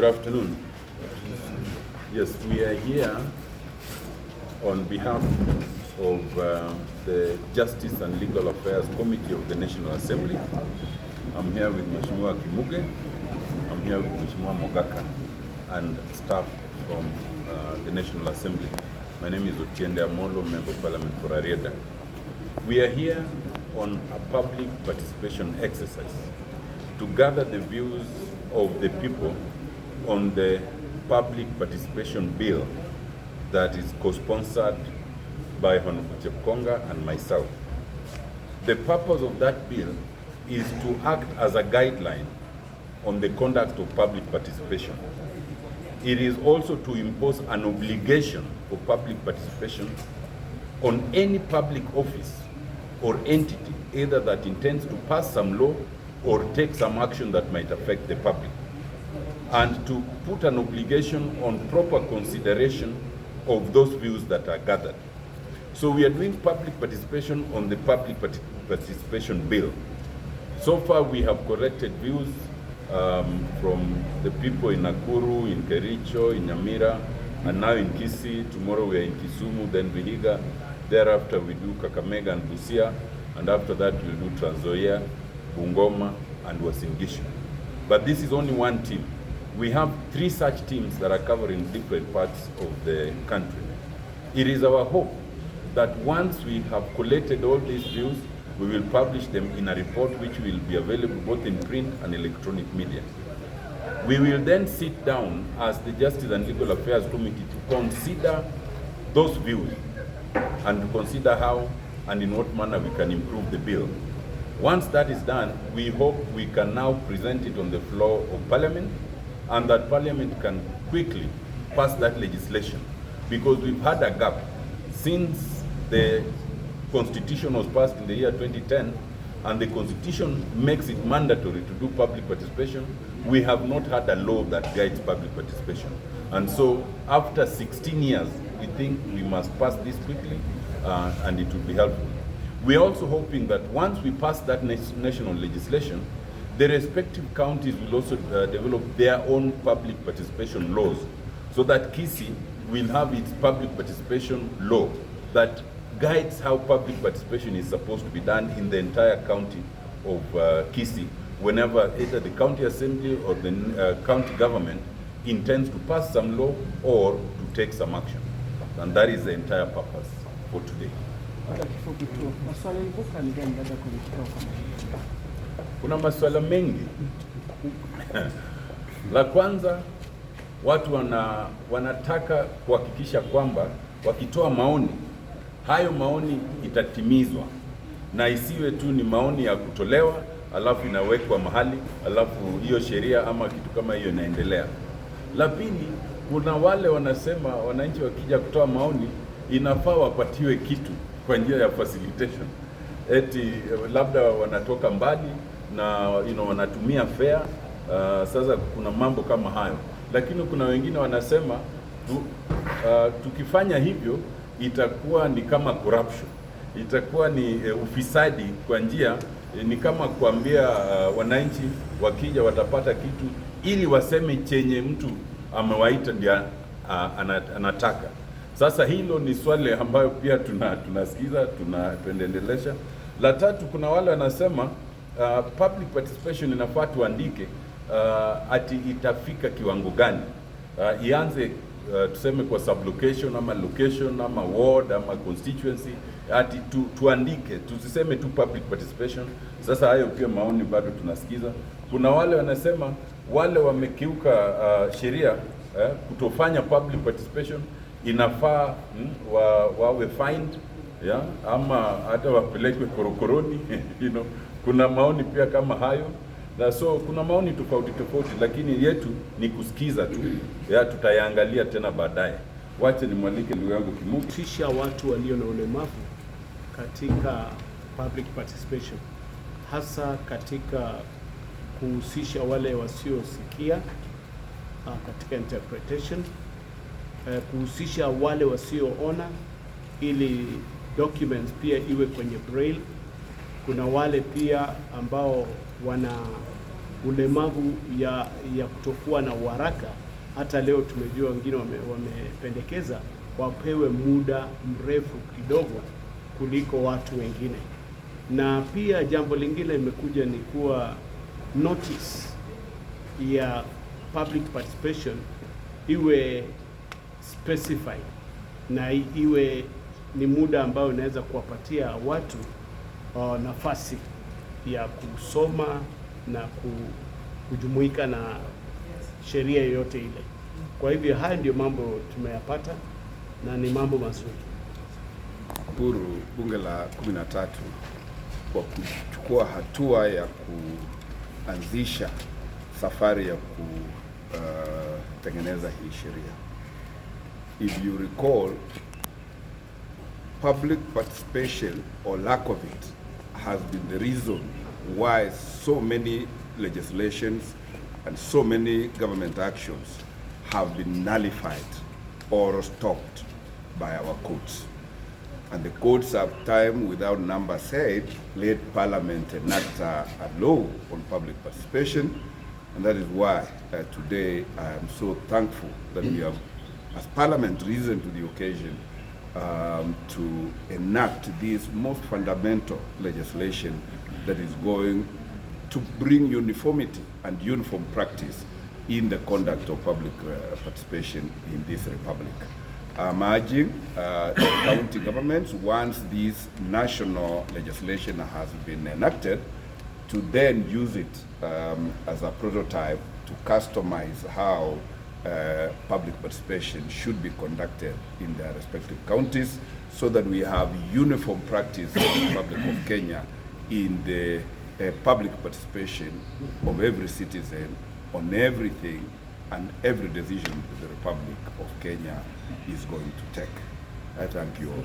Good afternoon. Yes, we are here on behalf of the Justice and Legal Affairs Committee of the National Assembly. I'm here with Mheshimiwa Kimuge. I'm here with Mheshimiwa Mogaka and staff from the National Assembly. My name is Otiende Amollo, Member of Parliament for Rarieda. We are here on a public participation exercise to gather the views of the people on the public participation bill that is co-sponsored by Honorable Chepkonga and myself. The purpose of that bill is to act as a guideline on the conduct of public participation. It is also to impose an obligation for public participation on any public office or entity, either that intends to pass some law or take some action that might affect the public, and to put an obligation on proper consideration of those views that are gathered. So we are doing public participation on the public participation bill. So far we have collected views from the people in Nakuru, in Kericho, in Nyamira, and now in Kisii. Tomorrow we are in Kisumu, then Vihiga. Thereafter we do Kakamega and Busia, and after that we'll do Trans Nzoia, Bungoma, and Uasin Gishu. But this is only one team. We have three such teams that are covering different parts of the country. It is our hope that once we have collated all these views, we will publish them in a report which will be available both in print and electronic media. We will then sit down as the Justice and Legal Affairs Committee to consider those views and to consider how and in what manner we can improve the bill. Once that is done, we hope we can now present it on the floor of Parliament and that Parliament can quickly pass that legislation, because we've had a gap since the Constitution was passed in the year 2010, and the Constitution makes it mandatory to do public participation. We have not had a law that guides public participation. And so after 16 years, we think we must pass this quickly, and it will be helpful. We are also hoping that once we pass that national legislation, the respective counties will also develop their own public participation laws, so that Kisii will have its public participation law that guides how public participation is supposed to be done in the entire county of Kisii, whenever either the county assembly or the county government intends to pass some law or to take some action. And that is the entire purpose for today. Kwa kifupi tu, maswala ibuka ni gani labda kwenye kikao kama hiki? Kuna masuala mengi. La kwanza, watu wanataka kuhakikisha kwamba wakitoa maoni, hayo maoni itatimizwa na isiwe tu ni maoni ya kutolewa alafu inawekwa mahali alafu hiyo sheria ama kitu kama hiyo inaendelea. La pili, kuna wale wanasema wananchi wakija kutoa maoni inafaa wapatiwe kitu kwa njia ya facilitation, eti labda wanatoka mbali na wanatumia fare. Sasa kuna mambo kama hayo, lakini kuna wengine wanasema tukifanya hivyo itakuwa ni kama corruption, itakuwa ni ufisadi kwa njia ni kama kuambia wananchi wakija watapata kitu ili waseme chenye mtu amewaita ndio anataka. Sasa hilo ni swali ambayo pia tunasikiza tunaendelesha. La tatu, kuna wale wanasema public participation inafaa tuandike ati itafika kiwango gani, ianze tuseme kwa sublocation ama location ama ward ama constituency, ati tuandike, tusiseme tu public participation. Sasa hayo pia maoni bado tunasikiza. Kuna wale wanasema wale wamekiuka sheria kutofanya public participation inafaa wawe fined, yeah, ama hata wapelekwe korokoroni. Kuna maoni pia kama hayo na so kuna maoni tofauti tofauti, lakini yetu ni kusikiza tu ya, tutayaangalia tena baadaye. Wache nimwalike ndugu yangu Kimuge. Kuhusisha watu walio na ulemavu katika public participation, hasa katika kuhusisha wale wasiosikia katika interpretation, kuhusisha wale wasioona ili documents pia iwe kwenye braille. Kuna wale pia ambao wana Ulemavu ya kutokuwa na uharaka, hata leo tumejua wengine wamependekeza wapewe muda mrefu kidogo kuliko watu wengine. Na pia jambo lingine limekuja ni kuwa notice ya public participation iwe specified na iwe ni muda ambao inaweza kuwapatia watu nafasi ya kusoma na kujumuika na sheria yoyote ile. Kwa hivyo haya ndio mambo tumeyapata na ni mambo mazuri. Shukuru bunge la 13 kwa kuchukua hatua ya kuanzisha safari ya kutengeneza hii sheria. If you recall, public participation or lack of it has been the reason why so many legislations and so many government actions have been nullified or stopped by our courts. And the courts have time without number said, let Parliament enact a law on public participation. And that is why today I am so thankful that we have, as Parliament, risen to the occasion to enact this most fundamental legislation that is going to bring uniformity and uniform practice in the conduct of public participation in this republic. I'm urging the county governments, once this national legislation has been enacted, to then use it as a prototype to customize how public participation should be conducted in their respective counties, so that we have uniform practice in the Republic of Kenya in the public participation of every citizen on everything and every decision that the Republic of Kenya is going to take. I thank you all.